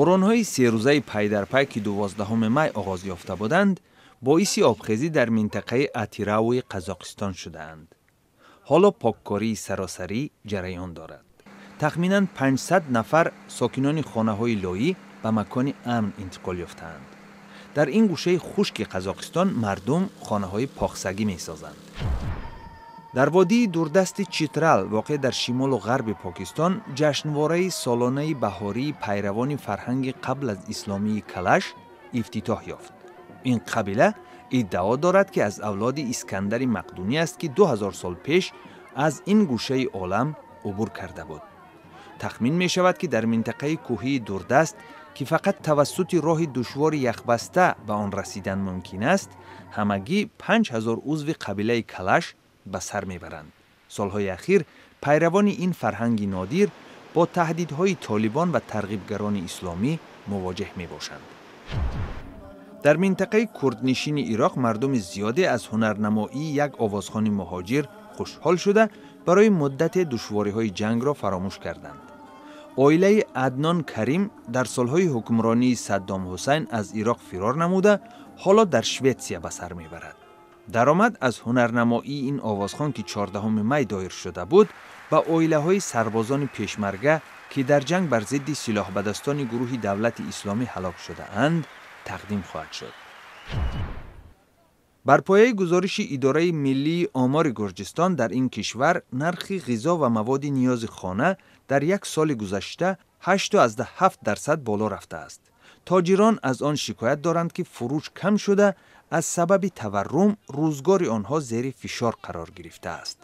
Боронҳои серӯзаи пайдарпай, ки 12 май оғоз ёфта буданд, боиси обхезӣ дар минтақаи Атирауи Қазоқистон шудаанд. Ҳоло поккории саросарӣ ҷараён дорад. Тахминан 500 нафар сокинони хонаҳои лоӣ ба макони амн интиқол ёфтаанд. Дар ин гӯшаи хушки Қазоқистон мардум хонаҳои похсагӣ месозанд. Дар водии дурдасти Читрал, воқеъ дар шимолу ғарби Покистон, ҷашнвораи солонаи баҳории пайравони фарҳанги қабл аз исломии калаш ифтитоҳ ёфт. Ин қабила иддао дорад, ки аз авлоди Искандари Мақдунӣ аст, ки 2000 сол пеш аз ин гӯшаи олам убур карда буд. Тахмин мешавад, ки дар минтақаи кӯҳии дурдаст, ки фақат тавассути роҳи душвори яхбаста ба он расидан мумкин аст, ҳамагӣ 5000 узви қабилаи калаш ба сар мебаранд. Солҳои ахир пайравони ин фарҳанги нодир бо таҳдидҳои толибон ва тарғибгарони исломӣ мувоҷеҳ мебошанд. Дар минтақаи курднишини Ироқ мардуми зиёде аз ҳунарнамоии як овозхони муҳоҷир хушҳол шуда, барои муддате душвориҳои ҷангро фаромӯш карданд. Оилаи Аднон Карим дар солҳои ҳукмронии Саддом Ҳусайн аз Ироқ фирор намуда, ҳоло дар Шветсия ба сар мебарад. Даромад аз ҳунарнамоии ин овозхон, ки 14 май доир шуда буд, ба оилаҳои сарбозони пешмарга, ки дар ҷанг бар зидди силоҳбадастони гурӯҳи Давлати Исломӣ ҳалок шудаанд, тақдим хоҳад шуд. Бар пояи гузориши Идораи миллии омори Гурҷистон, дар ин кишвар нархи ғизо ва маводи ниёзи хона дар як соли гузашта 8,7% боло рафтааст. Тоҷирон аз он шикоят доранд, ки фурӯш кам шуда, аз сабаби таваррум рӯзгори онҳо зери фишор қарор гирифтааст.